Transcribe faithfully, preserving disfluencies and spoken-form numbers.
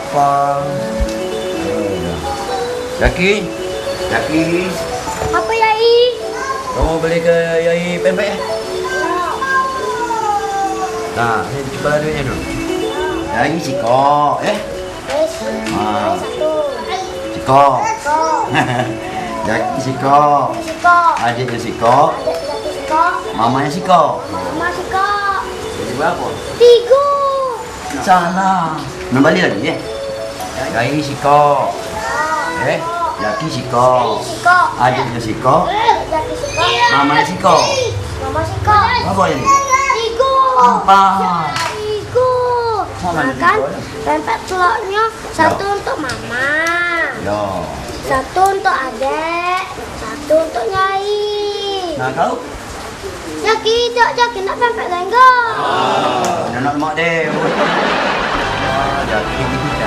Apa? Jaki? Jaki? Apa, Yai? Kamu beli ke Yai pempek? Nah, ni cuba duitnya dulu. Yai sikok, eh? Wes. Ah. Satu. Sikok. Sikok. Jaki sikok. Sikok. Adiknya sikok. Adik Jaki sikok. Mamanya sikok. Mama sikok. Jadi berapa? Tiga. Salah. Nak balik lagi, eh? Yai sikok. Eh? Jaki sikok. Sikok. Adiknya sikok. Jaki sikok. Mamanya sikok. Mama sikok. Berapa ini? Tiga. Empat. Tiga. Makan tiga, ya? Pempek teloknya satu untuk mama. Ya. Satu untuk adek. Satu untuk nyai. Nah, kau? Jaki, dak, Jaki nak pempek lenggo. Ah, nak lemak deh. Ah, Jaki.